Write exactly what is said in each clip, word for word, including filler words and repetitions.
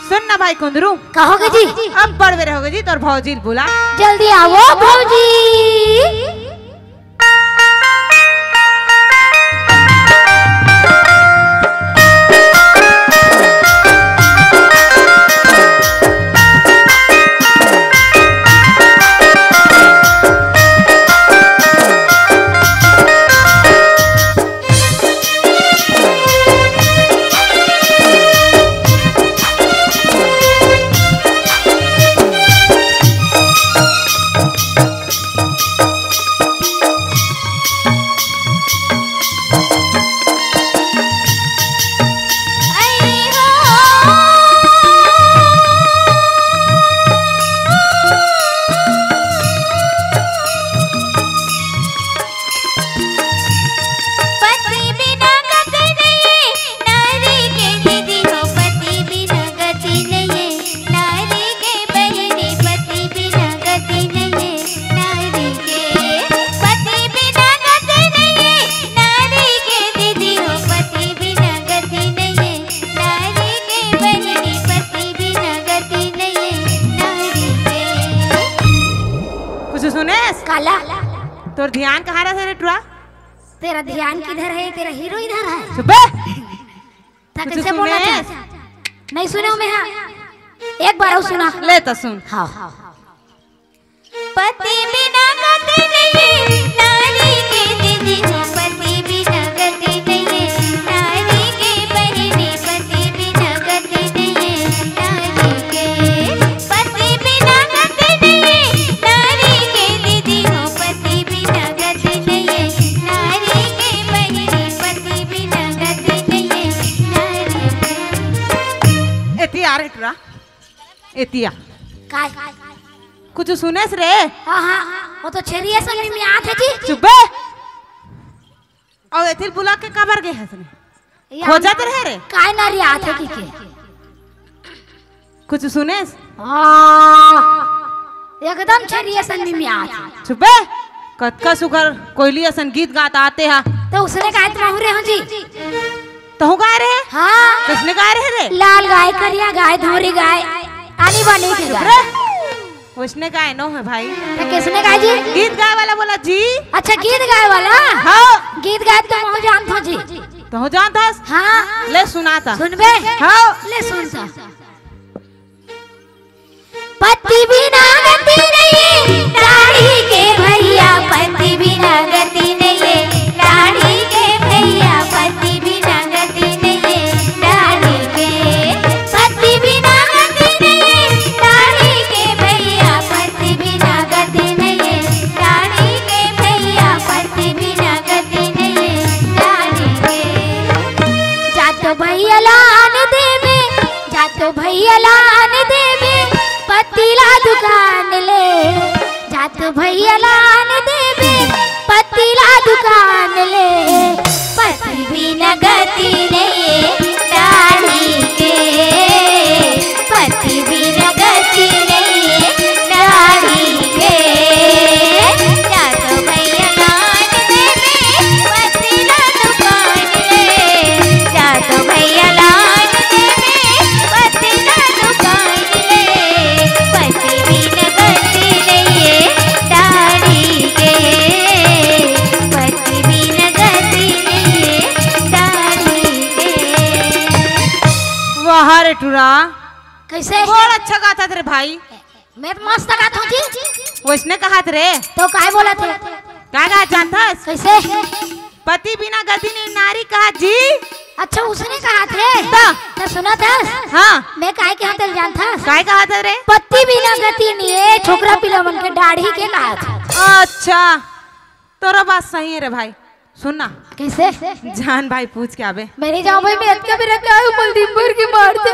सुन ना भाई कुंदरू। का होगे जी? अब बड़ बेरा होगे जी, तोर भौजी ल बुला। जल्दी आवो भौजी। पति बिना गति नहीं, नारी के दीदी हो, पति बिना गति नहीं, नारी के बहिनी, पति बिना गति नहीं, नारी के, पति बिना गति नहीं, नारी के दीदी हो, पति बिना गति नहीं, नारी के बहिनी, पति बिना गति नहीं, नारी के। कुछ सुनेस? काला। तोर ध्यान कहाँ रहे रे टुरा? तेरा ध्यान किधर है? तेरा हीरो इधर है। चुप बे। त कुछ कइसे बोलत हस? नहीं सुने हो मैं, हाँ। एक बार अउ सुना। ले त सुन। हाँ। पति बिना गति नहीं, नारी के दीदी हो, पति बिना गति नहीं, नारी के बहिनी, पति बिना गति नहीं, नारी के, पति बिना गति नहीं, नारी के दीदी हो, पति बिना गति नहीं, नारी के बहिनी, पति बिना गति नहीं, नारी के। एती आ रे टुरा, एती आ। काय? कुछ सुनेस रे? हाँ, हाँ, वो तो छेरिया संग में आत है जी। चुप बे। अउ एती ल बुला के काबर गे हस ने? ये खोजत रहे रे। काय नारी आत है कि के? कुछ सुनेस? हाँ, एकदम छेरिया संग में आत है। चुप बे। कतका सुघर कोयली असन गीत गात आते हा। त उसने गाय त महू रे हो जी। तहूँ गाय रहे? हाँ। कइसने गाय रहे रे? लाल गाय, करिया गाय, धोरी गाय, आनी बानी के गाय। रे, वइसने गाय नो हे भाई। त कइसने गाय जी? गीत गाय वाला बोला जी। अच्छा, गीत गाय वाला? हाँ। गीत गाय त महू जानत हो जी। तहूँ जानत हस? हाँ। ले सुनाता। सुनबे? हाँ। ले सुनता। पति बिना गति नहीं, डाढ़ी के भैया, पति बिना गति नहीं, डाढ़ी के भैया, पति बिना गति नहीं, डाढ़ी के, पति बिना गति नहीं, डाढ़ी के भैया, पति बिना गति नहीं, डाढ़ी के भैया, पति बिना गति नहीं, डाढ़ी के। जातो भैया लान देवे, जातो भैया लान देवे, पत्ती ला दुकान ले। जातो भैया लान देवे, पत्ती ला दुकान ले। पति बिना गति नहीं, डाढ़ी के। पति बिना गति नहीं, डाढ़ी के। जातो भैया लान देवे, पत्ती ला दुकान ले। जातो भैया लान देवे, पत्ती ला दुकान ले। पति बिना गति नहीं, डाढ़ी के। पति बिना गति नहीं, डाढ़ी के। वाह रे टुरा, कइसे? बड़ अच्छा गाथस रे भाई। मैं तो मस्त गाथों जी। वइसने कहत रे। त काय बोलत हे? का गाय जानथस? कइसे? पति बिना गति नहीं नारी कहत जी। अच्छा, उसने कहत हे? त? त सुनत हस? हाँ। मैं काय कहत हे जानथस? काय कहत हे रे? पति बिना गति नहीं हे, छोकरा पिला मन के डाढ़ी के कहत हे। अच्छा, तोरो बात सही हे रे भाई। सुन ना। कइसे? जान भाई पूछ के आबे। मैं नहीं जाऊँ भाई, मैं अतका भी रखा हूँ, मलदीप भर के मार दे।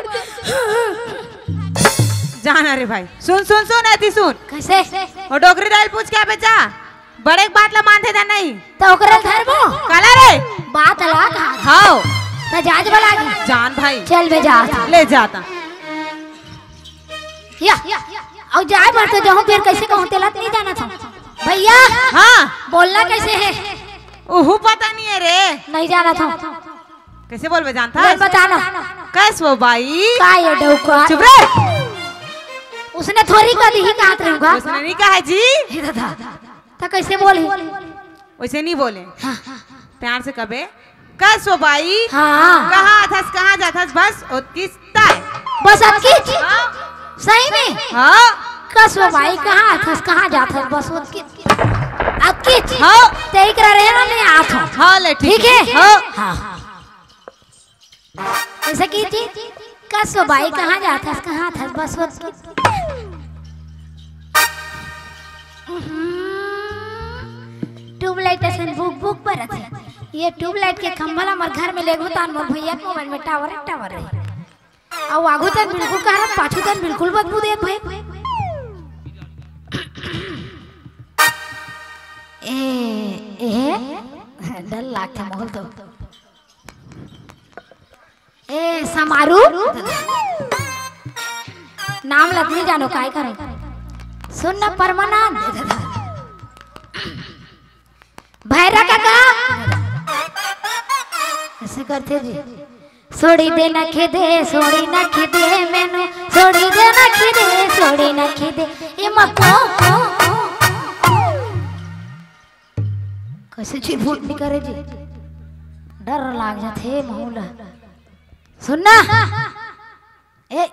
जाना रे भाई। सुन, सुन, सुन, एती सुन। कइसे? वो डोकरी दाई ल पूछ के आबे जा। बड़े के बात ला मानथे जा नहीं। त ओकरा धरबो? काला रे? बात ला का? हाव। त जाज वाला की। जान भाई। चल बे जा। ले जाता। या, अउ जाय बर तो जहूँ, फेर कइसे कहूँ तेला त नहीं जानत हँव। भैया, हाँ। बोलना कइसे हे? उहू पता नहीं हे रे। नहीं जानत हँव। कैसे बोलबे जानथस? बता ना। कस वो बाई? का ये डौका? चुप रे। उसने थोड़ी कहा दी ही, कहा रही हूँ। उसने नहीं कहा जी। हे दादा, तो कैसे बोली? वैसे नहीं बोले। हाँ। प्यार से कबे, कस वो बाई? हाँ। कहाँ आथस, कहाँ जाथस, बस ओतकीच ताय। बस अतकीच? हाँ। सही में? हाँ। कस वो बाई, कहाँ आथस, कहाँ जाथस, बस ओतकीच। अतकीच? हाँ। ते इकरा रहे ना, मैं आथों। हाँ, ले, ठीक ठीक है? है। हाँ। हाँ। ऐसा कीजिए, कस वो बाई, कहाँ जाथस, कहाँ आथस, बस ओतकीच। ट्यूबलाइट असन बुक बुक बरत हे। ये ट्यूबलाइट के खंभा ला हमर घर में लेगहूँ तान मोर भैया के मोबाइल में टावर टावर रही। अउ आगू तन बिल्कुल कहा रहा, पाछू तन बिल्कुल बदबू देत हे। ए, ए, डर लागथे मोला तो। ए, समारू? नाम ल नइ जानों, काय करों? सुन न, परमानंद। भैरा काका। ऐसे करथे जी। सोड़ी दे ना खेदे, सोड़ी ना खेदे मैनू, सोड़ी दे ना खेदे, सोड़ी ना खेदे। ए मको। कैसे चिरफुट नइ करे जी, डर लाग जाथे महू ला। सुन ना, ए,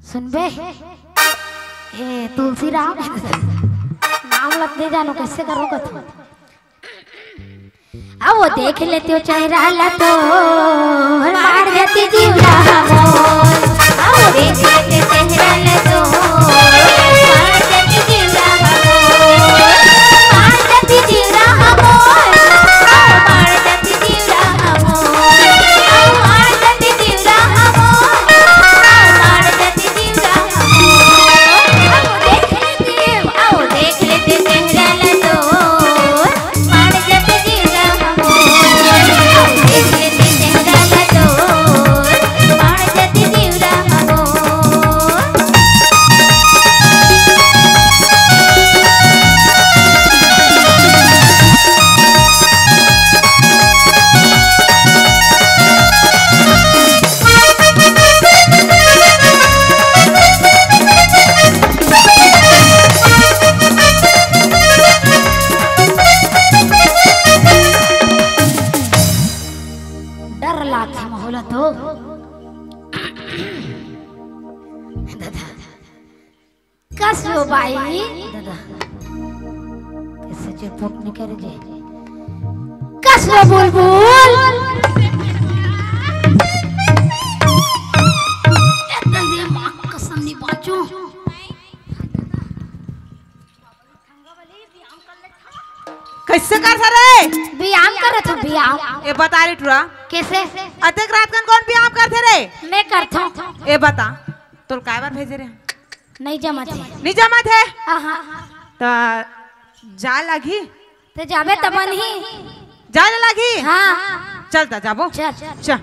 सुनबे, ए तुलसीराम, नाम ल नइ जानों, कैसे करों कथों। अब वो देख लेते हो चेहरा ला तो, मार देती जीवरा मोर। अब वो देख लेते चेहरा ला तो, मार देती जीवरा मोर। मार देती जीवरा मोर। मार देती जीवरा मोर। मार देती जीवरा मोर। मार देती जीवरा मोर। अब वो देख लेते, अब वो देख लेते चेहरा ला तो। डर लागथे मोला तो। दादा। कस वो बाई। दादा। कैसे चिरफुट नइ करे जे। कस वो बुलबुल। ए, तेरे माँ कसम नइ बाँचों। कैसे करथे रे? बियाम करत हों, बियाम। ए बता रे टुरा। कैसे? अतेक रात कन कोन बियाम करथे रे? मैं करथों। ए बता, तोला काय बर भेजे रे? नइ जमत हे। नइ जमत हे? हाँ, हाँ। त जा लागही। त जाबे त बनही। जाय ल लागही? हाँ। चल त जाबो। चल। चल।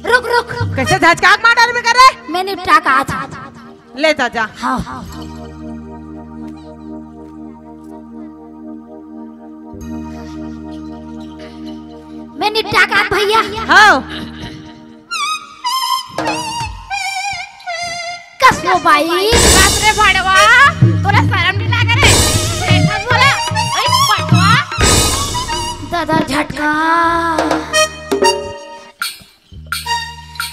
रुक, रुक। कैसे झचका के मार डारबे का रे? मैं निपटा के आथों। ले त जा। हाँ। मैं निपटा के आथों भैया। हाँ। कस वो बाई। बाप रे भड़वा, तोला शरम नइ लागे रे? बैठा बोला, ओए पटवा। दादा झटका।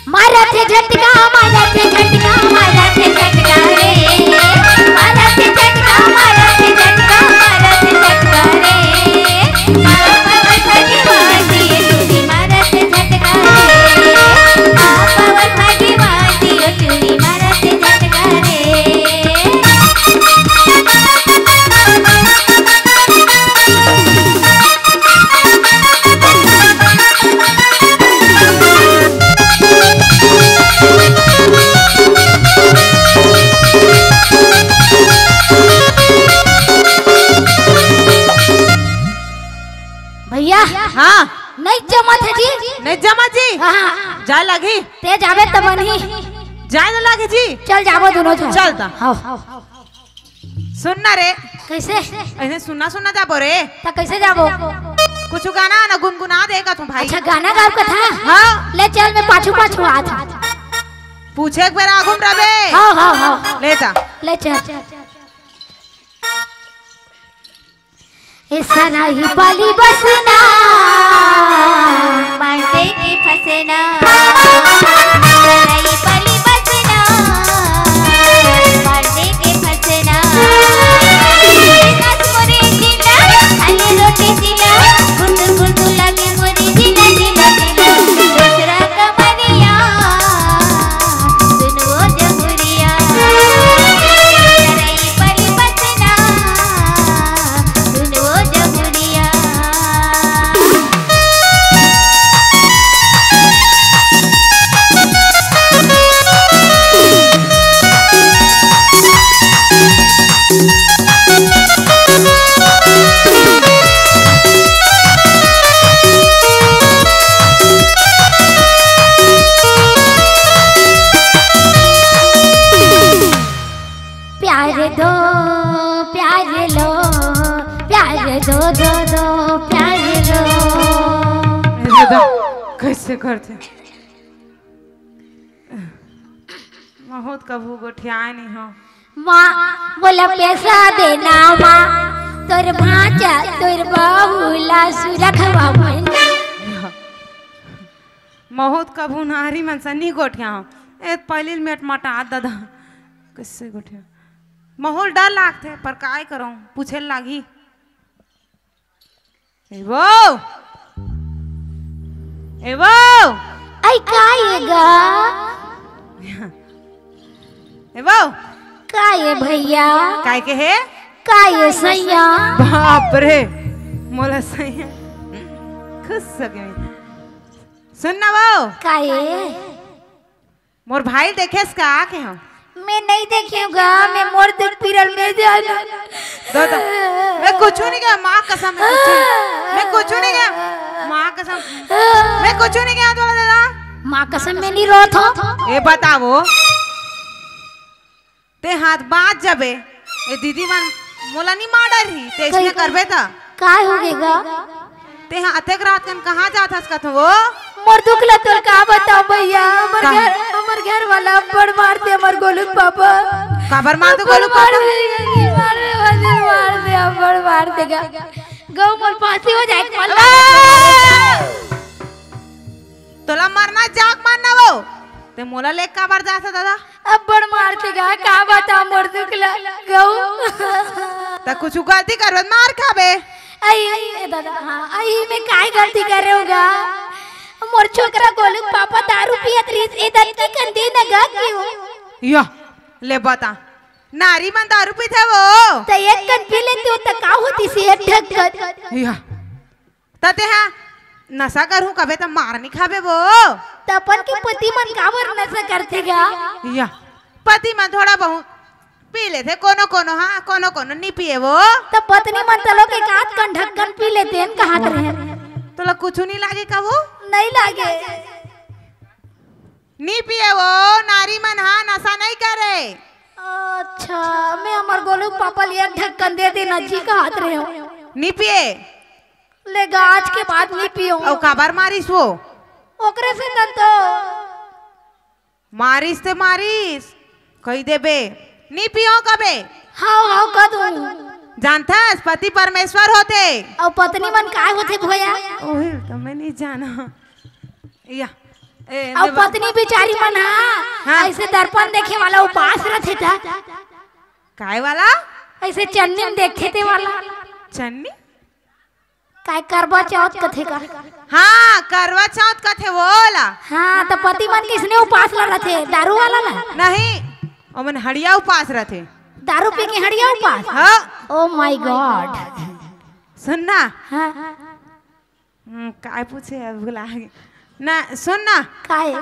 मारत हे झटका, मारत हे झटका, मारत हे झटका रे। मारत हे झटका, मारत हे झटका, मारत हे झटका रे। मारत हे झटका रे। भैया। हाँ। नइ जमत हे जी। नइ जमत जी। हाँ। जाय लागही। ते जाबे त बनही। जाय ल लागही जी। चल जाबो दूनों झन। चल त। हाँ। सुन ना रे। कैसे? ऐसे सुन्ना सुन्ना जाबो रे। त कैसे जाबो? कुछ गाना ना गुनगुना दे का तू भाई। अच्छा, गाना गाओ कथा? हाँ। ले चल, मैं पाछू पाछू आत हूँ। पूछे एक बेर आगू में रबे। हाँ, हाँ, हाँ। ले जा। ले चल। ऐसा नहीं पाली बसना, मांडे के फसना। नहीं पाली बसना, मांडे के फसना। सास मोरे जिला, खाली रोटी जिला, गुंडू गुंडू लागे मोरे जिला, जिला, जिला। दूसरा कमरिया, सुन वो जमुरिया। करई परी बसना, सुन वो जमुरिया। प्यार दो, प्यार लो, प्यार दो, दो, दो, प्यार लो। ए दादा, कैसे करते? बहुत कभू गोठियाए नहीं हो। माँ, मोला पैसा देना माँ, तोर भांचा, तोर बहू ला सुरखवा मन। बहुत कभू नारी मन से नहीं गोठिया हो। ए, पहली मेट मटा दादा। कैसे गोठिया? माहौल डर लागथे, पर काय करंव, पूछे ल लागही। ए वो, ए वो, आई का ये गा? ए वो, का ये भैया? काय के हे? का ये सैया? बाप रे, मोला सैया। खुश हो गई। सुन ना वो। का ये? मोर भाई देखेस का के हम? मैं नहीं देखे हूँ गा, मैं मोर दुख पीरल में जाना। दादा, मैं कुछ नहीं कहा, माँ कसम, मैं कुछ नहीं, मैं कुछ नहीं कहा, माँ कसम, मैं कुछ नहीं कहा तोला दादा। माँ कसम, मैं नहीं रोत हूँ। ये बताओ, ते हाथ बाज जाबे, ए दीदी मन मोला नहीं मार डरही, ते इसने कही करबे त? काय हो गे गा? ते हा अतेक रात कन कहाँ जात हस कथो वो? मोर दुख ला तोर का बताओ भैया, हमर का? घर, हमर घर वाला अब्बड़ मारथे हमर गोलू के पापा। काबर मारथे अब्बड़ गोलू के पापा? मारथे, मारथे, मारथे, अब्बड़ मारथे गा। गऊ मोर फांसी हो जाए, मोर अबे! तोला मरना जाग मारना वो। ते मोला लेके काबर जात हस दादा? अब्बड़ मारथे गा, का बता मोर दुख ला, गऊ। त कुछ गलती करबे त मार खाबे। अई, ए दादा, हाँ, अई मैं काय गलती करे हूँ गा? मोर छोकरा गोलू के पापा दारू पियत रहिस, ए दतकी कन दे न गा क्यों? या, ले बता। नारी मन दारू पीथे वो। त एक कन पी लेते हो त का होतिस एक ढक्कन? या। त तेहा नशा करहूं कबे त मार नहीं खाबे वो। त अपन के पति मन काबर नशा करथे गा? या, पति मन थोड़ा बहुत पी लेथे, कोनो कोनो, हाँ, कोनो कोनो नहीं पिए वो। त पत्नी मन तलो के कात कन ढक्कन पी लेथे, कहात रहे। तोला कुछ नहीं लागे का वो? नहीं लागे। नहीं पिए वो, नारी मन, हाँ, नशा नहीं करे। अच्छा, मैं हमर गोलू के पापा ले एक ढक्कन दे देना जी कहात रहे हो। नहीं पिए। ले गा, आज के बाद नहीं पियो। अउ काबर मारिस वो? ओकरे से तन तो। मारिस ते मारिस, कही देबे, नी पियो कबे। हाव, हाव, कह दूं। जानथस, पति परमेश्वर होथे। अउ पत्नी मन काय होथे भोया? ओही तो मैं नहीं जाना। या, ए, अउ मैं बा- पत्नी बिचारी मन हा, हाँ। ऐसे दर्पण देखे वाला उपास रथे था। काय वाला? ऐसे चन्नी में देखे ते वाला। चन्नी? काय करवा चौथ कथे का? हाँ, करवा चौथ कथे वोला। हाँ, त पति मन किसने उपास ला रथे? दारू वाला ना? नहीं, ओमन हड़िया उपास रथे। दारू पी के हड़िया उपास? हाँ। Oh my God। सुन ना। हाँ। हम्म, काय पूछे अब भुला गे। ना, सुन ना। काय?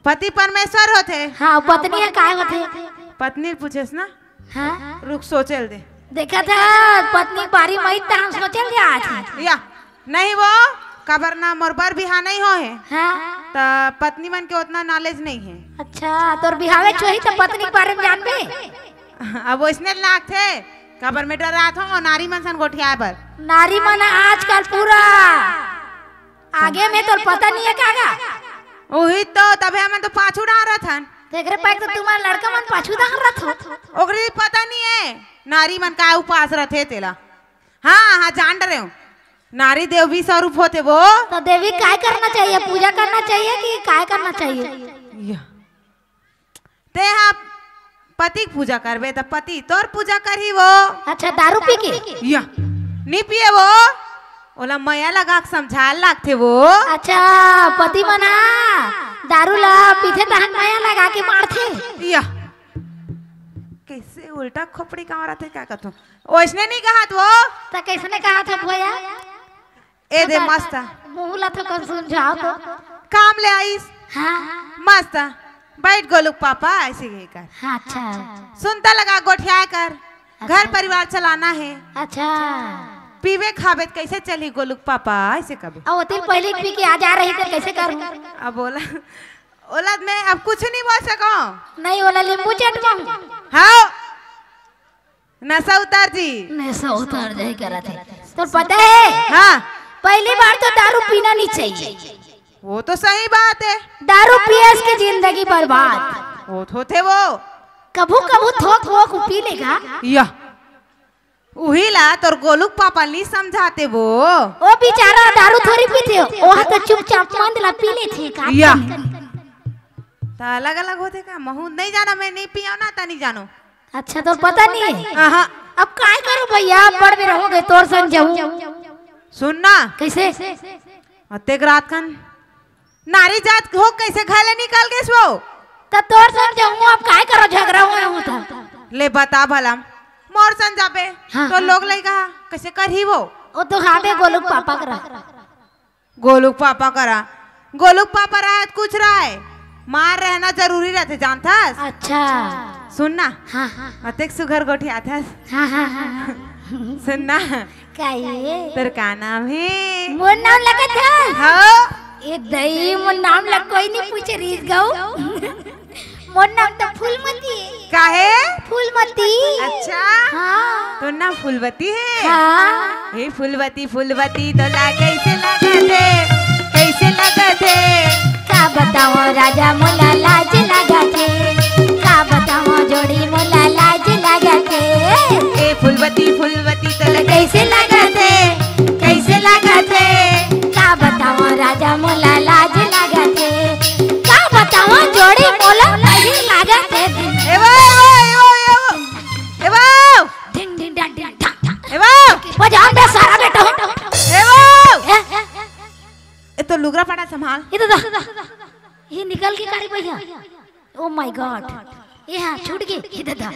पति परमेश्वर होथे। हाँ, पत्नी ह काय होथे? पत्नी पूछेस ना। हाँ? रुक, सोचे ल दे। देखा था, पत्नी बारी मई त हम सोचे ल दे आज। या, नहीं वो, काबर ना मोर बर बिहा नहीं होहे। हाँ? त पत्नी मन के उतना knowledge नहीं है। अच्छा, तोर बिहावे च होही त पत्नी के बारे में जानबे? अब वैसने लागथे, काबर में डरात हो नारी मन सन गोठियाए बर? नारी मन आजकल पूरा आगे में, तोर पता नहीं है का गा? उही तो, तभे हमन तो पाछू डाहर रथन। तेकरे पास तो तुम्हार लड़का मन पाछू डाहर रथ हो। ओकरे पता नहीं है नारी मन का उपास रथे तेला। हाँ हाँ, जान डरे हो, नारी देवी स्वरूप होथे वो। तो देवी काय करना चाहिए, पूजा करना चाहिए कि काय करना चाहिए? या। तेहा पति के पूजा करबे त पति तोर पूजा करही वो। अच्छा, दारू पी के? या, नी पिए वो, ओला मया लगा के समझाए लागथे वो। अच्छा, पति मन ह दारू ला पीथे तहन मया लगा के मारथे। या, कैसे उल्टा खोपड़ी कांवरथे, का कथों? ओइसने नी कहत वो। त कैसने कहत हो भोया? ए दे, मस्त। मुंह ला तो कौन समझाओ तो। काम ले आइस। हाँ। मस्त। बैठ गोलुक पापा, ऐसे कहे कर। हाँ, अच्छा। सुनता लगा गोठियाए कर। अच्छा। घर परिवार चलाना है। अच्छा। पीबे खाबे त कैसे चली गोलुक पापा, ऐसे कबे। अब ओतिल पहले पी के आ जा रही तो कैसे करूँ? अब बोला, ओला मैं अब कुछ नहीं बोल सकूं। नहीं, ओला नींबू चटवाऊं। हाँ। नशा उतार जी। नशा उतार जाए करत हे। तो पता है? हाँ। पहली बात तो दारू पीना नहीं चाहिए। वो तो सही बात है। दारू पिए से जिंदगी बर्बाद। वो तो थे वो। कभू कभू थोक वो पी लेगा। या। उही ला तोर गोलुक पापा नी समझाते वो। ओ बेचारा दारू थोड़ी पीथे, ओह तो चुपचाप मंद ला पी लेथे का। या। त अलग-अलग होथे का? महूं नहीं जाना, मैं नहीं पियो ना, त नहीं जानो। अच्छा, तो पता नहीं है। आहा। अब काय करूं भैया, बड़ बेरा हो गए, तोर संग जाऊं। सुन ना। कैसे? अतेक रात कन नारी जात हो कैसे घर ले निकल गेस वो? त तोर संग जाऊं, अब काय करो, झगड़ा हुए हूं त। ले बता भला, मोर संग जाबे, हाँ, तो हाँ। लोग लइका कैसे करही वो? वो तो हाबे गोलू के पापा करा। गोलू के पापा करा, गोलू के पापा रहे त कुछ रहे, मार रहना जरूरी रहथे, जानथस? अच्छा। सुन ना, हाँ, हाँ। अतेक सुघर गोठियाथस। हाँ, हाँ, हाँ, हाँ। सुन ना, का ये? तोर का नाम हे? मोर नाम लगत हे? हाँ। ए दई, मोर नाम ला कोई नहीं पूछे रहिस गऊ। मोर नाम तो फूलमती हे। काहे? फूलमती। अच्छा। हाँ। तोर नाम फूलवती हे? हाँ। हे फूलवती, फूलवती तोला कैसे लगत हे? कैसे लगत हे? का बताओ राजा मोला लाज लगत हे, का बताओ जोड़ी मोला लाज लगत हे। ए फूलवती, फूलवती तोला कैसे लगत हे, कैसे लगत हे? का बताओ राजा मोला लाज लगत हे, का बताओ जोड़ी मोला लाज लगत हे। ए वो, ए वो, ए वो, ए वो, ए वो। ढिंग ढिंग ढांग ढिंग ढांग ढांग। ए वो। बजा बे सारा बेटा हो। ए वो। ए, ए, ए। ए तो लुगरा पड़ा संभाल। ये तो दा-, ये निकल के कारी भैया। Oh my God। ये हाँ, छूट गई। ये दादा।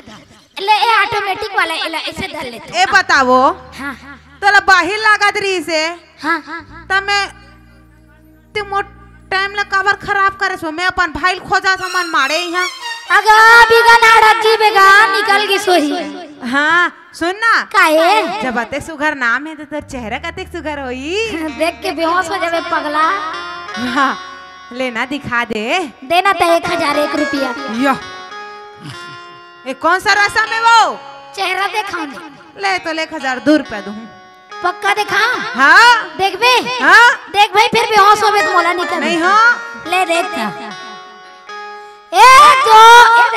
ले, ये automatic वाला, ये ला, ऐसे धर ले तू। ए बताओ। हाँ। तोला बाहिर लागत रहिस हे। हाँ। त मैं, ते मोर time ला काबर खराब करे सो? मैं अपन भाई ल खोजा सो मन माड़े इहाँ। अगा, बिगा नाड़क जी बेगा, निकल गई सोही। हाँ। सुन ना। काहे? जब अतेक सुघर नाम हे, त तोर चेहरा कतेक सुघर होई। देख के बेहोश हो जाबे पगला। हाँ, लेना दिखा दे। देना त एक हजार एक रुपया। या। ए, कौन सा रसम हे वो? चेहरा देखाने। ले तो ले एक हजार दू रुपया दूँ। पक्का देखा? हाँ। देखबे? हाँ। देख भाई, फिर बेहोश होबे त मोला निकल। नहीं हो। ले देख त। एक, दो,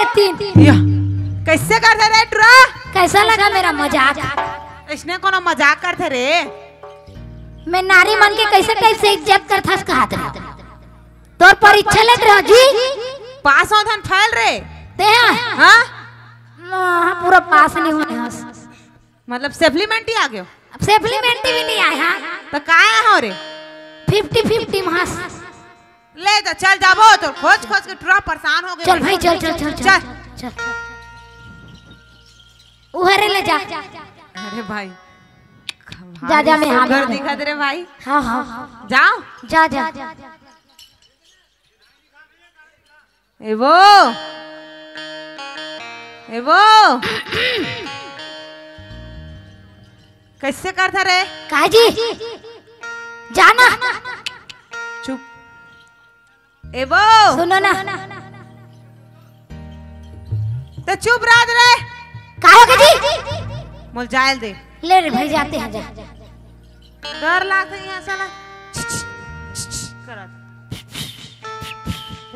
ए, तीन। या, कैसे करथे रे टुरा? कैसा लगा मेरा मजाक? इसने कोनो मजाक करथे रे? मैं नारी मन के कैसे type से इज्जत करथस कहत रहे? तोर परीक्षा लेत रहो जी। पास होथन fail रे? ते हाँ? हाँ? हाँ, पूरा पास नहीं होने हस। मतलब supplementary आ गयो? अब supplementary भी नहीं आया। त काय हो रे? Fifty fifty मास। ले त चल जाबो, तो खोज खोज के टुरा परेशान हो गए। चल भाई, चल, चल, चल, चल, चल। चल। उहरे ले जा। अरे भाई, जा, जा, मैं हाथ घर धो दिखा दे रे भाई। हाँ, हाँ, हाँ। जाओ। जा, जा। ए वो, ए वो, कैसे करथा रे? काजी, जाना। चुप। ए वो। सुनो ना। त चुप रह रे। का हो गजी? मोला जाए ल दे। ले रे भाई, जाते हैं, जा। डर लागथे इहाँ साला। करत।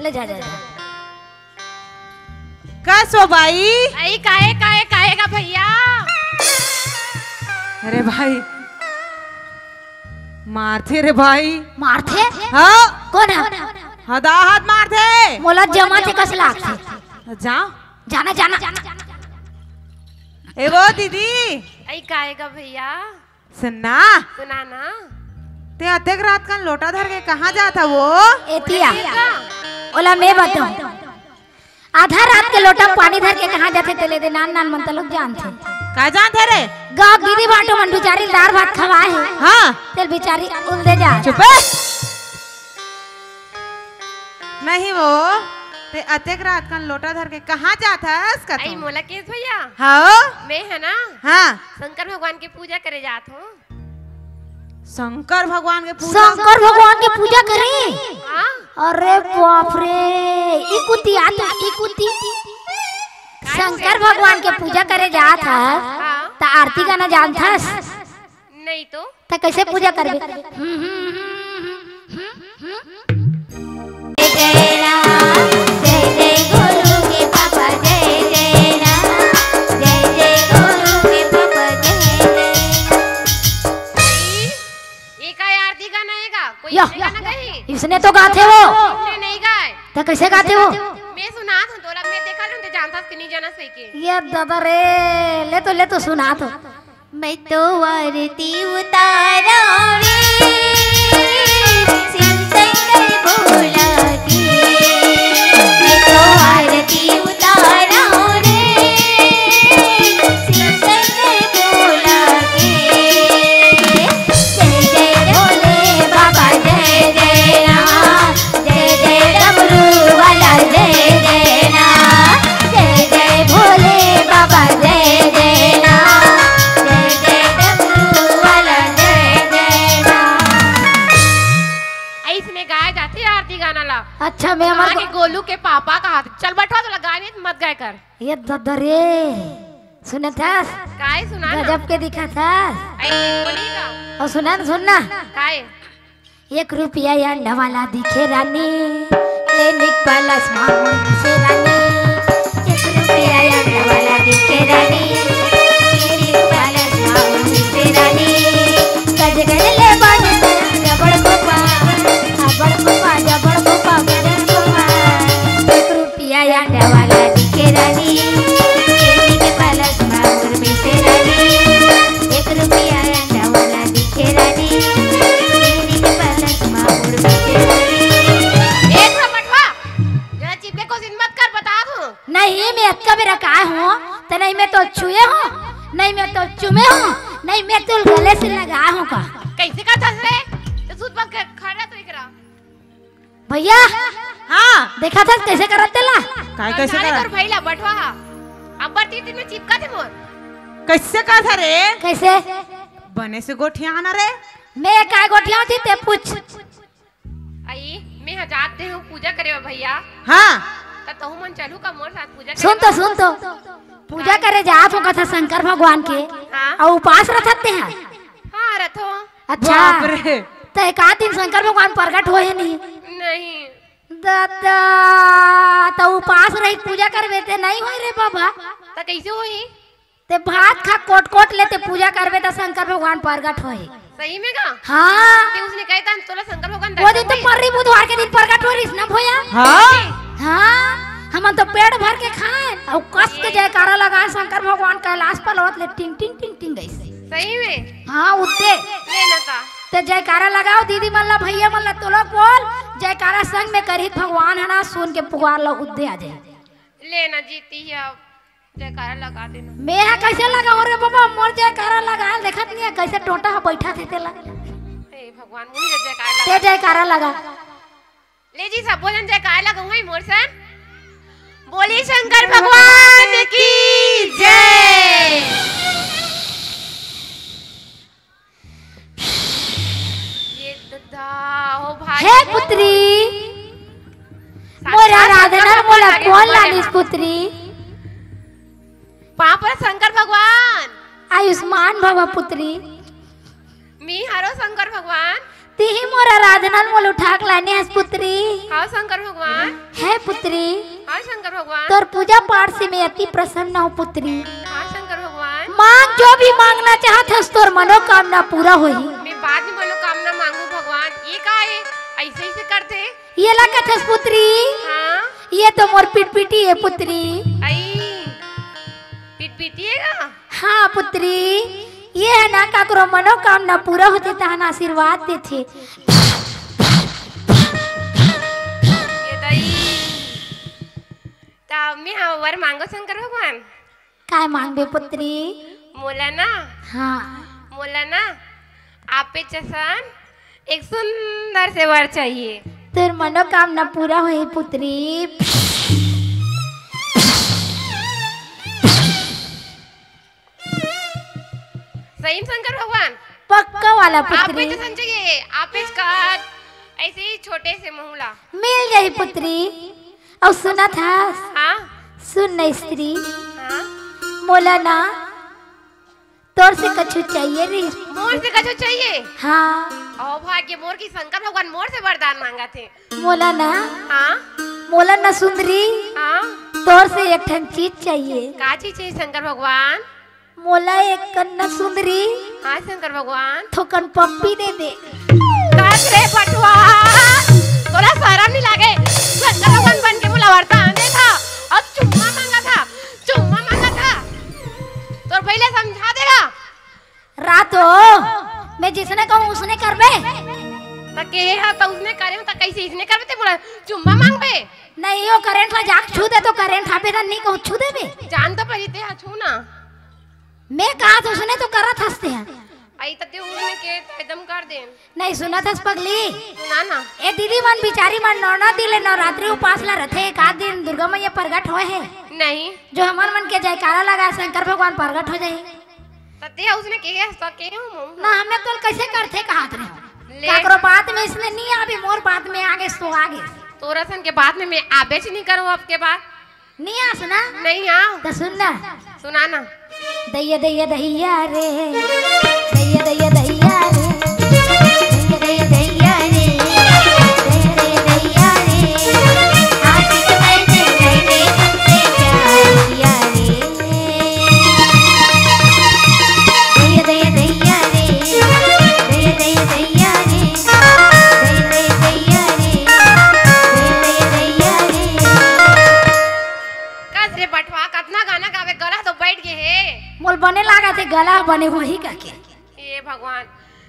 ले जा, जा, जा। कस हो भाई? अई काहे, काहे, काहे गा भैया? अरे भाई, मारथे रे भाई। मारथे? हाँ। कोन हे? हदा हद मारथे। मोला जमा थे कस लागथे। जा। जाना, जाना। ए वो दीदी। अई काहे गा भैया? सुन ना। सुना ना। ते अतेक रात कन लोटा धर के कहाँ जात हस वो? एतिया। एतिया। ओला मैं बताऊं। आधा रात के लोटा पानी धर के कहाँ जाथे, तेला दे नान नान मन तलक जानथे। का जानथे रे? गाँव दीदी बाटो मन बिचारी दार भात खवाए हे। हाँ। तेला बिचारी उल दे जा। चुप बे। नहीं वो, ते अतेक रात कन लोटा धर के कहाँ जात हस कथों? अई मोला केस भैया? हाँ। मैं हे ना? हाँ। शंकर भगवान के पूजा करे जात हों। शंकर भगवान के पूजा? शंकर भगवान के पूजा करे? हाँ। अरे बाप रे, ई कुती आ तो, ई कुती। शंकर भगवान के पूजा करे जात हस, हाँ। त आरती गाना जानथस? नहीं तो। त कैसे पूजा करबे? जय जय राम, जय जय गोलू के पापा, जय जय राम, जय जय गोलू के पापा, जय जय। ये का आरती गाना हे गा? कोई या। ऐसे गाना गाही? इसने तो गाथे वो। इसने नहीं गाए। त कैसे गाथे वो? मैं सुनात हों तोला, मैं देखा लूं, ते जानथस कि नहीं जानस कहिके। ये दादा रे, ले तो, ले तो सुना तो। मैं तो आरती उतारंव रे, शिव शंकर भोला की। मैं तो आरती उतारंव रे, शिव शंकर भोला की। जय जय भोले बाबा, जय जय राम, जय जय डमरू वाला, जय जय राम, जय जय भोले बाबा, जय जय राम, जय जय डमरू वाला, जय जय राम। अइसने गाए जाथे आरती गाना ला। अच्छा, मैं हमर कहाँ के गोलू के पापा कहा थे। चल बठवा, तोला गाए नहीं त मत गाए कर। ये ददा रे, सुनत हस? काय सुना ना? गजब के दिखत हस। अई बोली का? अउ सुना ना, सुन ना। काय? एक रुपया अंडा वाला दिखे रानी, क्लिनिक प्लस मामूल से रानी। एक रुपया अंडा वाला दिखे रानी, क्लिनिक प्लस मामूल से रानी। गज गज ले बाजू जबड़ कोपा, अबड़ कोपा, जबड़ कोपा, बड़न कोपा। एक रुपया अंडा वाला दिखे रानी, क्लिनिक प्लस मामूल से रानी। एक रुपया अंडा वाला दिखे रानी, क्लिनिक प्लस मामूल से रानी। एक रुपया बटवा, जरा चिपके कोशिश मत कर, बता दूं। नहीं, मैं अतका बेरा काय हों, त नहीं मैं तोला छुए हों, नहीं मैं तोला चूमे हों, नहीं मैं तोला गले से लगाए हों का। कैसे कहत हस रे? त सूत बन के खड़ा तो एकरा। भैया। हाँ। देखत हस कैसे करत तेला? काय कैसे करत? तोर भैया बटवा हा। अब्बर तीन दिन में चिपकत हे मोर। कैसे करत हे रे? कैसे? बने से गोठियाना रे। मैं काय गोठियावत हों ते पूछ। अई, मैं ह जात हों पूजा करे बर भैया। हाँ। त तहू मन चलहू का मोर साथ पूजा करे बर? सुन तो, सुन तो। पूजा करे जात हों कथा शंकर भगवान के। हाँ। अउ उपास रथत ते हा? हाँ, रथों। अच्छा। बाप रे। त एक आध दिन शंकर भगवान प्रगट होए नहीं? नहीं। दादा, त उपास रही पूजा करबे ते नहीं होए रे बाबा। त कैसे होही? ते भात खा कोट कोट ले ते पूजा करबे त शंकर भगवान प्रगट होए। सही में का? हाँ। ते उसने कहे था, तोला शंकर भगवान वो दिन तो दर्शन दे। पर्री बुधवार के दिन प्रगट हो रहिस ना भैया। हाँ। हाँ, हमन तो पेट भर के खाएन अउ कस के जयकारा लगाएन शंकर भगवान कैलाश पर्वत ले टिंग टिंग टिंग टिंग गइस। सही में? हाँ, उद्दे। लेना था। ते जयकारा लगाओ दीदी मन ला, भैया मन ला, तो लोग बोल, जयकारा संग में करही त भगवान ह ना सुन के पुकार ला उद्दे आ जाए। लेना जीती है अब। जयकारा लगा देना। मैं ह कैसे लगाओं रे बाबा, मोर जयकारा लगा, देखत नहीं है कैसे टोटा ह बैठा थे तेला। हे भगवान, मुनि जय जयकारा ते लगा। जयकारा लगा। ले जी, सब भोजन जयकारा लगाऊं मोर सन। बोली शंकर भगवान की जय। ये ददा हो भाई। हे पुत्री, साक्षात मोर आराधना शंकर भगवान मोला आगे कौन हमारे लानिस यहाँ। पुत्री? पाँव पर शंकर भगवान। आयुष्मान भव पुत्री। मी हरो शंकर भगवान। तिही मोर आराधना ल मोल उठाक लाने हस पुत्री। हाँ शंकर भगवान। हे पुत्री। हाँ शंकर भगवान। तोर पूजा पाठ से मैं अति प्रसन्न हूँ पुत्री। हाँ शंकर भगवान। मांग जो भी मांगना चाहत हस तोर मनोकामना पूरा होही। मैं बाद में मनोकामना मांगू भगवान। ये का है? ऐसे ऐसे करते? ये ला कथस पुत्री। हाँ। ये तो मोर पिटपिटी है पुत्री। आई, पिटपिटी है का? हाँ पुत्री, ये है ना काकरो मनोकामना पूरा होथे तहन आशीर्वाद देथे। ये दई। त मैं वर मांगो शंकर भगवान। काय मांगबे पुत्री? मोला ना। हाँ। मोला ना आपे चसन एक सुंदर से वर चाहिए। तोर मनोकामना पूरा होही पुत्री। सही में शंकर भगवान? पक्का वाला आपे पुत्री। चसन चाहिए, आपे का ऐसे ही छोटे से महूला। मिल जाही पुत्री। अउ सुनत हस? हाँ। सुन न स्त्री। हाँ। मोला ना तोर से कछु चाहिए रे। मोर से कछु चाहिए? हाँ। अहो भाग्य मोर की शंकर भगवान मोर से वरदान मांगथे। मोला ना, हाँ। मोला ना सुंदरी, हाँ। तोर से एक ठन चीज चाहिए। का चीज चाहिए शंकर भगवान? मोला एक कन ना सुंदरी, हाँ शंकर भगवान। थोकन पप्पी दे दे। कस रे बटवा, तोला शरम नहीं लागे? शंकर भगवान बन के मोला वरदान देथा, अब चुम्मा मांगथा, चुम्मा मांगथा। तोर पहले समझा देगा। रातो, मैं जिसने कहूँ उसने करबे। त के हा त उसने करे हो त कैसे इसने करबे ते मोला चुम्मा मांगबे? नहीं, वो करंट ला जाके छू दे तो करंट हा पे नहीं कहूँ छू देबे। जान तो परी ते हा छू ना। मैं कहा था उसने तो करत हंसते हैं। आई त ते उसने के त एकदम कर दे। नहीं सुनत हस पगली। सुना ना। ए दीदी मन बिचारी मन नौ नौ दिन ले नवरात्रि उपास ला रथे, एक आध दिन दुर्गा मैया प्रगट होए है। नहीं। जो हमर मन के जयकारा लगा शंकर भगवान प्रगट हो जाए। त ते उसने के हंसता के हूँ मम्मी। ना हमें तोल कैसे करथे कहत रहे हो। ले। काकरो बात में इसने नहीं आवे, मोर बात में आगे सो आगे। तोरा सन के बात में मैं आबेच नहीं करूँ अब के बाद। नहीं आस ना? नहीं आओ। तो सुन ना। सुना ना। दैया दैया दैया रे, दैया दैया दैया रे, दैया दैया दैया रे, दैया दैया दैया रे। आशिक मैं तेरे ने तुमसे प्यार किया रे। दैया दैया दैया रे, दैया दैया दैया रे, दैया दैया दैया रे, दैया दैया दैया रे। कस रे बटवा, कतना गाना गावे, गला तो बैठ गे हे। मोल बने लागत हे, गला बने होही कहिके। हे भगवान,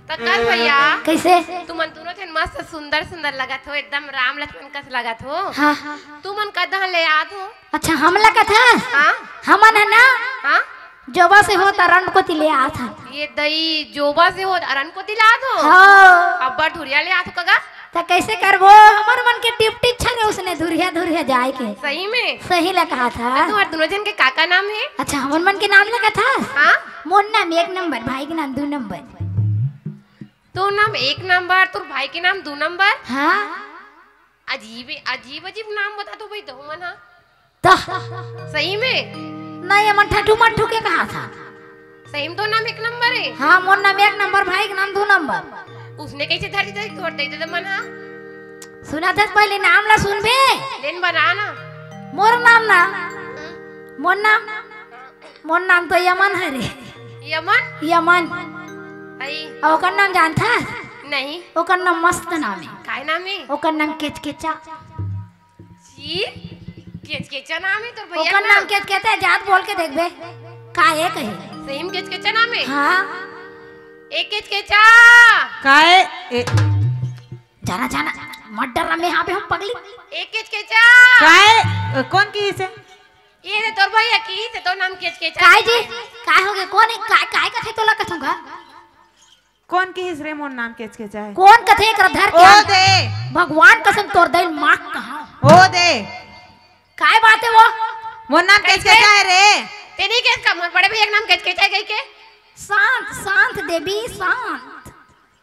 त कस भैया, कैसे? तुमन दूनों झन मस्त सुंदर सुंदर लगत हो, एकदम राम लक्ष्मण कस लगत हो। हाँ। तुमन कहाँ ले आत हो? अच्छा, हम लगत हे? हाँ। हमन हे ना? हाँ। जोबा से होत अरन कोती ले आत हन। ये दई जोबा से होत अरन कोती ले आत हो? हाँ। अब्बड़ धुरिया ले आत हो कका? त कैसे करबो? हमर मन के ड्यूटी छरे उसने धुरिया धुरिया जाए के। सही में? सही ला कहा था। तुम्हार दोनों जन के काका नाम है? अच्छा, हमर मन के नाम ला कहा था? हाँ। मोर नाम एक नंबर, भाई के नाम दो नंबर। तोर नाम एक नंबर, तोर भाई के नाम दो नंबर? हाँ। अजीब, अजीब, अजीब नाम बता तो भाई, दहु मन हा। त सही में? नहीं, एमन ठठू मठू के कहा था। सही में तो नाम एक नंबर है। हाँ, मोर नाम एक नंबर, भाई के नाम दो नंबर। उसने कैसे धर दी तोर दे दे मन हा? सुना था पहले नाम ला सुनबे। लेन बना ना। मोर नाम ना। हम्म। मोर नाम, मोर नाम तो यमन है रे। यमन? यमन। आई। अउ ओकर नाम जानथा? नहीं। ओकर नाम मस्त नाम है। काय नाम है? ओकर नाम केचकेचा। जी, केचकेचा नाम है तोर भैया ओकर का? नाम केचकेचा है, जात बोल के देखबे। का है कहे? सही में केचकेचा नाम है? हाँ। ए केचकेचा। काय? ए, जाना, जाना, मत डर रहा, मैं यहाँ पे हूँ पगली। ए केचकेचा। काय? कौन किहिस हे? ये रे तोर भैया किहिस हे, तोर नाम केचकेचा। काय जी? काय हो गए? कौन है? काय, काय कथे तोला कथूंगा? कौन किहिस रे मोर नाम केचकेचा हे? कौन कथे एकरा धर के ओ आन? दे। भगवान कसम तोर दई माँ कहाँ? ओ दे। काय बात है वो? मोर नाम कैसे? केचकेचा हे रे। तेरी केस का मोर बड़े भैया के नाम केचकेचा हे कही के? शांत, शांत देवी, शांत।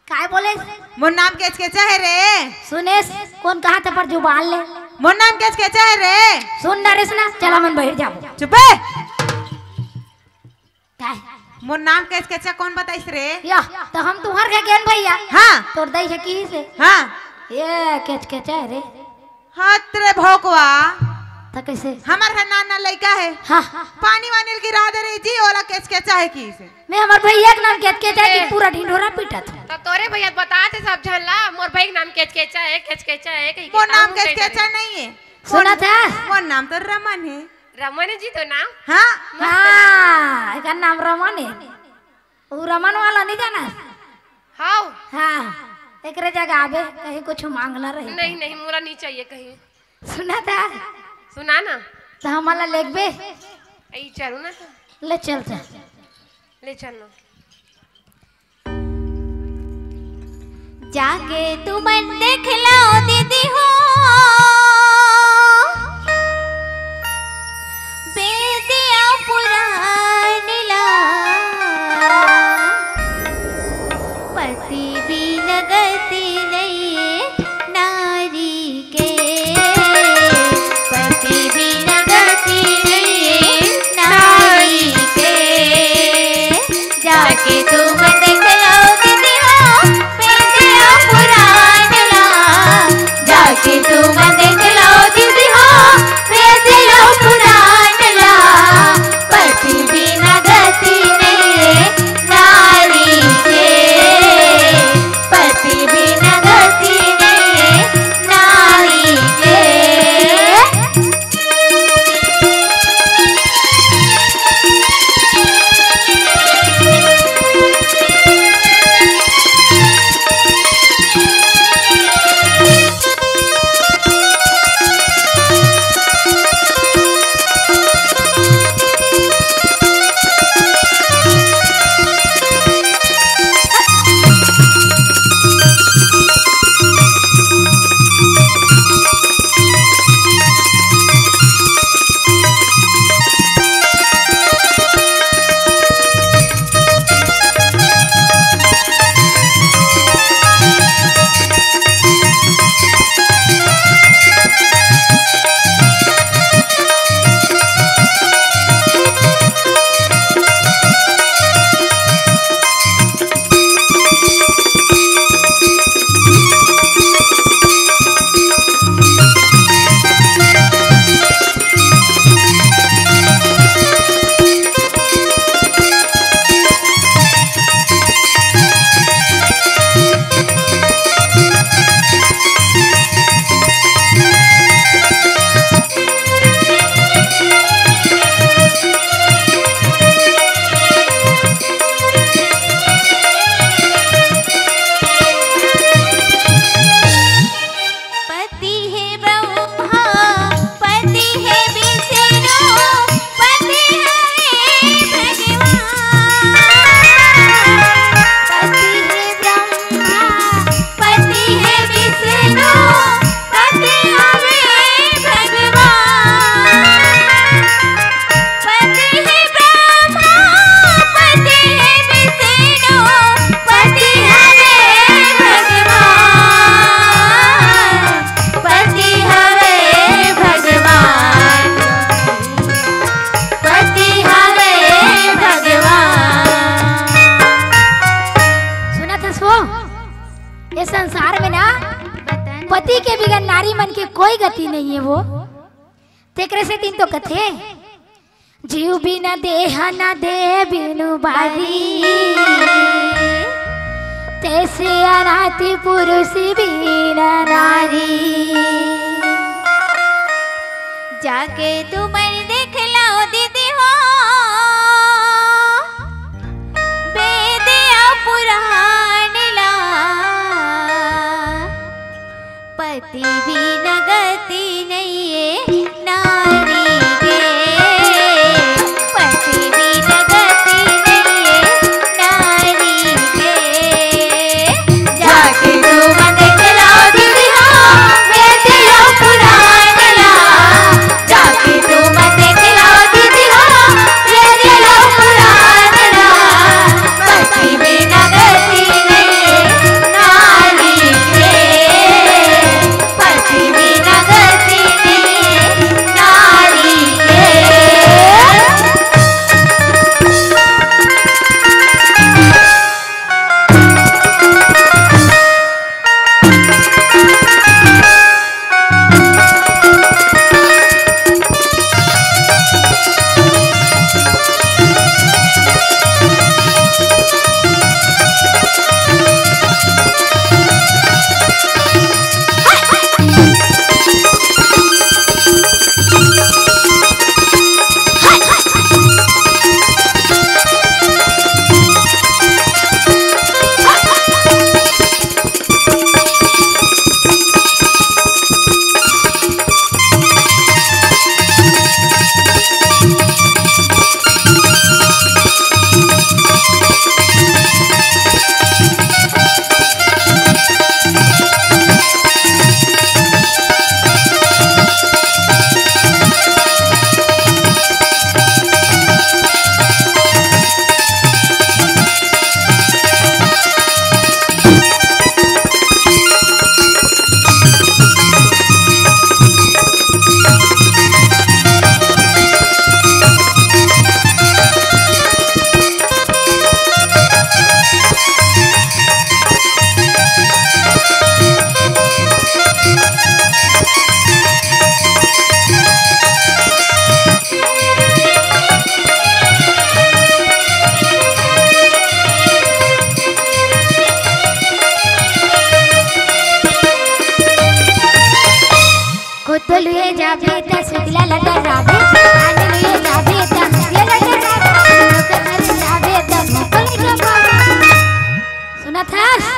काय बोले? मोर नाम केचकेचा हे रे। सुनेश, कौन कहा था पर जुबान ले? मोर नाम केचकेचा हे रे। सुन नरेश ना, चला मन बहिर जाबो। चुपे। काय? मोर नाम केचकेचा कोन बताइस रे? या, त हम तुम्हर घर गेन भइया। हाँ। तोर दाई हे किहिसे? हाँ। ये केचकेचा हे रे। हत रे भोकवा। त कइसे? हमर घर नान नान लइका हे। हाँ। पानी वानी ल गिरा दे रही जी, ओला केचकेचा हे किहिसे। मैं हमर भइया के नाम केचकेचा हे कि पूरा ढिंढोरा पीटत हूँ। त तोरे भइया बता दे सब झन ला, मोर भइया के नाम केचकेचा हे, केचकेचा हे, कहिके मोर नाम केचकेचा नहीं हे। सुनत हस? मोर नाम तो रमन हे। रमन जी तो नाम? हाँ। हाँ, एकर नाम रमन हे। उ रमन वाला नहीं जाना? हाँ। हाँ, एकरे जगह आबे, कहीं कुछ मांगना रही। नहीं, नहीं, मोला नहीं चाहिए कहीं। सुनत हस? सुना ना। त हमला लेगबे? आई चलू ना तो। ले चल, चल। ले चल ना। जाके तुमन देख लो दीदी हो, बेदिया पुरान ला, पति बिन गति नइये नारी के, पति बिन गति नइये नारी के। जाके तुमन देख लो दीदी हो, बेदिया पुरान ला। जाके तुमन देख लो दीदी हो, बेदिया पुरान ला। पति बिन गति नइये नारी के, पति बिन गति नइये नारी के। पति हे ब्रह्मा, पति हे विष्णु, पति हवे भगवान। पति हे ब्रह्मा, पति हे विष्णु, पति हवे भगवान। पति हे ब्रह्मा, पति हे विष्णु, पति हवे भगवान। पति हवे भगवान, पति हवे भगवान। सुनत हस वो? ये संसार में ना, बता ना। पति के बिगर नारी मन के कोई गति नहीं है वो। तेकरे सेती तो कथे, जीव बिना देह ना देह बिनु बारी, तैसे अनाथ पुरुष बिना नारी। जाके तुमन देख लो दीदी हो, वेद अउ पुराण ला। पति बिना गति नइये नारी के, पति बिना गति नइये नारी के। जाके तुमन देख लो दीदी हो, वेद अउ पुराण ला। जाके तुमन देख लो दीदी हो, वेद अउ पुराण ला। पति बिना गति नइये नारी के, पति जाबे त सुतला लटर जाबे, आने ले जाबे त मुखिया लटर जाबे, नौकर घर जाबे त मुखिया लटर जाबे। सुनत हस?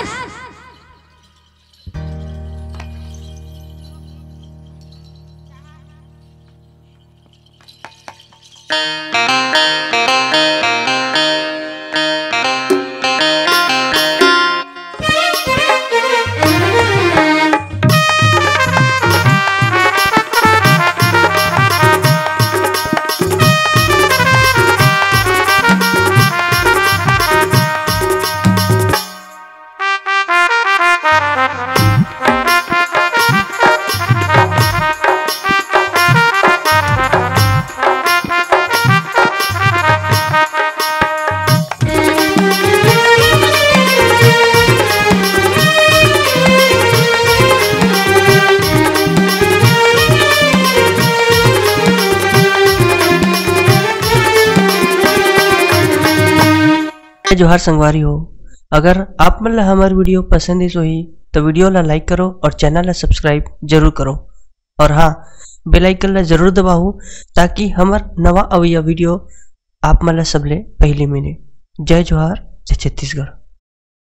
जोहार संगवारी हो, अगर आप मन ला हमर video पसंद आइस होही, तो video ला like करो और channel ला subscribe जरूर करो। और हाँ, bell icon ला जरूर दबाओ, ताकि हमर नवा अवइया video आप मन ला सबले पहले मिले। जय जोहार, जय छत्तीसगढ़।